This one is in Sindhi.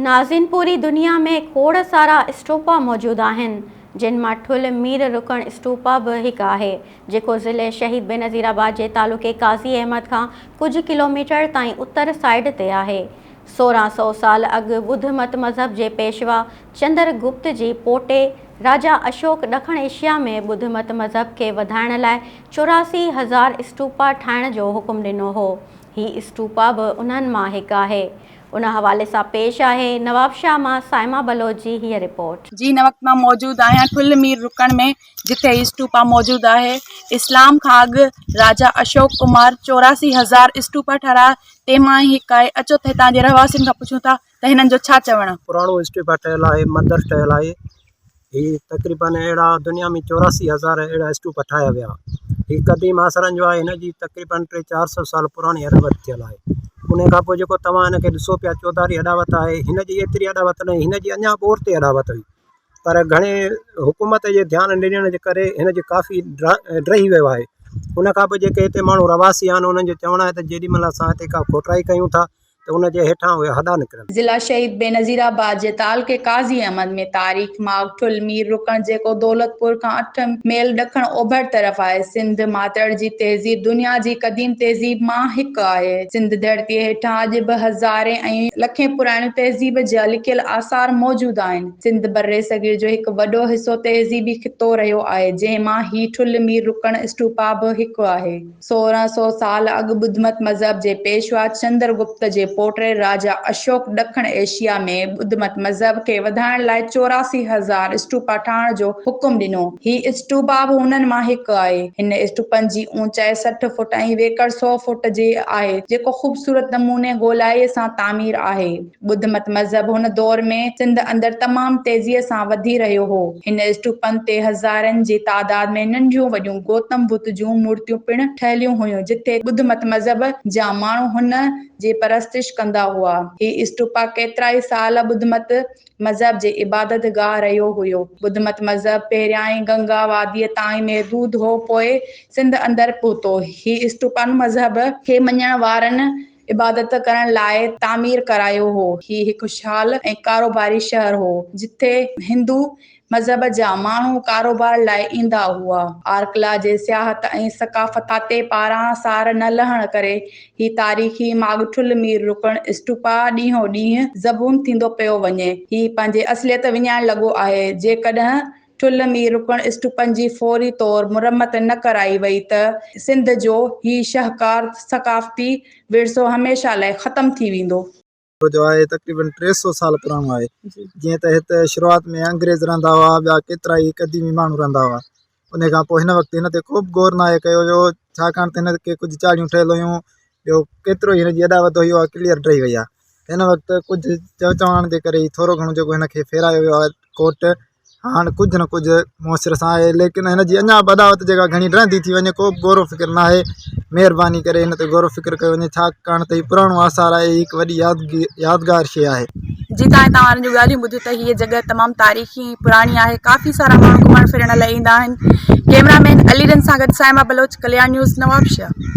ناظرين پوري دنيا ۾ کوڙ سارا اسٽوپا موجود آهن جن مان ٺل مير رڪڻ اسٽوپا به هڪ آهي جيڪو ضلعي شهيد بينظير آباد جي تعلقي قاضي احمد کان ڪجهه ڪلوميٽر تائين اتر سائيڊ تي آهي. 1600 سال اڳ ٻڌ مت مذهب جي پيشوا چندر گپت جي پوٽي راجا اشوڪ ڏکڻ ايشيا ۾ ٻڌ مت مذهب کي وڌائڻ لاء 84 هزار اسٽوپا ٺاهڻ جو حڪم ڏنو هو. هي اسٽوپا به انهن مان هڪ آهي. ان حوالي سان پيش آهي نوابشاهه مان صائمه بلوچ جي هيء رپورٽ. جي هن وقت مان موجود آهيان ٺل مير رڪڻ ۾ جتي هي اسٽوپا موجود آهي. اسلام کان اڳ راجا اشوڪ ڪمار 84 هزار اسٽوپا ٺهرايا تنهن مان هي هڪ آهي. اچو ته هتان جي رهواسين کان پڇون ٿا ته هنن جو ڇا چوڻ آهي. پراڻو اسٽوپا ٺهيل آهي مندر ٺهيل آهي. هي تقريبن اهڙا دنيا ۾ 84 هزار اهڙا اسٽوپا ٺاهيا ويا. هي قديم آثارن جو آهي هن جي تقريبن ٽي چار سو سال پراڻي اڏاوت ٿيل آهي. ان کان پوء جيڪو توهان هن کي ڏسو پيا چوڌاري اڏاوت آهي هن جي ايتري اڏاوت نه هئي هن جي اڃا به اورتي اڏاوت هئي پر گهڻي حڪومت جي ڌيان نه ڏيڻ جي ڪري هن جي ڪافي ڊهي ويو آهي. ان کان پوء جيڪي هتي ماڻهو رهواسي آهن انهن جو چوڻ آهي ته جيڏي مهل اسان هتي ڪا کوٽائي ڪيون ٿا ته ان جي هيٺان اهي هڏا نڪرن. ضلع شهيد بينظير آباد جي تعلقي قاضي احمد ۾ تاريخ ماڳ ٺل مير رڪڻ جيڪو دولتپور کان اٺ ميل ڏکڻ اوڀر طرف آهي. سنڌ ماتڙ جي تهذيب دنيا جي قديم تهذيب مان هڪ آهي. سنڌ ڌرتيء هيٺان اڄ به هزارين ۽ لکين پراڻيون تهذيب جا لڪيل آثار موجود آهن. سنڌ برصغير جو هڪ وڏو حصو تهذيبي خطو رهيو آهي، جنهن مان هي ٺل مير رڪڻ اسٽوپا به هڪ آهي. 1600 سال اڳ ٻڌمت مذهب جي پيشوا چندر گپت جي پوٽي راجا اشوڪ ڏکڻ ايشيا ۾ ٻڌمت مذهب کي وڌائڻ لاء 84 هزار اسٽوپا ٺاهڻ جو حڪم ڏنو. هي اسٽوپا به انهن مان هڪ آهي. هن اسٽوپن جي اوچائي 60 فوٽ ۽ ويڪر 100 فوٽ جي آهي، جيڪو خوبصورت نموني گولائيء سان تعمير آهي. ٻڌ مت مذهب هن دور ۾ سنڌ اندر تمام تيزيء سان وڌي رهيو هو. هن اسٽوپن تي هزارن جي تعداد ۾ ننڍيون وڏيون گوتم بت جون مورتيون پڻ ٺهيليون هيون، جتي ٻڌ مت مذهب جا ماڻهو هن جي پرستش ڪندا هئا. هي اسٽوپا ڪيترائي سال ٻڌ مت مذهب جي عبادت گاهه رهيو هيو. ٻڌ مت مذهب پهريائين گنگا واديء تائين محدود هو، پوء سنڌ اندر پهتو. هي اسٽوپا ان مذهب کي مڃڻ وارن عبادت ڪرڻ لاء تعمير ڪرايو هو. هي هڪ خوشحال ۽ ڪاروباري شهر هو، جتي هندو مذهب جا ماڻهو ڪاروبار لاء ايندا هئا. آرڪلا جي سياحت ۽ ثقافت کاتي پاران سار نه لهڻ ڪري هي تاريخي ماڳ ٺل مير رڪڻ اسٽوپا ڏينهون ڏينهن زبون ٿيندو پيو وڃي. هي پنهنجي اصليت وڃائڻ لڳو آهي. جيڪڏهن ٺل ۾ رڪڻ اسٽوپن جي فوري طور مرمت نه ڪرائي وئي ته سنڌ جو هي شاهڪار ثقافتي ورثو هميشه لاء ختم ٿي ويندو. جو آهي تقريبن 300 سال پراڻو آهي جيئن ته هت شروعات ۾ انگريز رهندا هئا ٻيا ڪيترا ئي قديمي ماڻهو رهندا هئا ان کان پوء هن وقت هن تي ڪو به غور ناهي ڪيو ويو ڇاڪاڻ ته هن کي ڪجهه چاڙهيون ٺهيل هيون ٻيو ڪيترو ئي هن جي اڏاوت هئي اها ڪليئر ڊهي وئي آهي هن وقت ڪجهه چئو چواڻ جي ڪري ٿورو گهڻو جيڪو هن کي ڦيرايو ويو آهي ڪوٽ هاڻ ڪجهه نه ڪجهه مؤثر سان آهي ليڪن هن جي اڃا به اڏاوت جيڪا گهڻي ڊهندي ٿي وڃي ڪو به غور و فڪر ناهي مهرباني ڪري هن تي غور و فڪر ڪيو وڃي ڇاڪاڻ ته هي پراڻو آثار آهي هي هڪ وڏي يادگار شيء آهي. جي تان هتان وارن جون ڳالهيون ٻڌيون ته هيء جڳهه تمام تاريخي ۽ پراڻي آهي ڪافي سارا ماڻهو گهمڻ ڦرڻ لاء ايندا آهن ڪئميرا مين علي رند سان گڏ صائمه بلوچ ڪلياڻ نيوز نوابشاهه.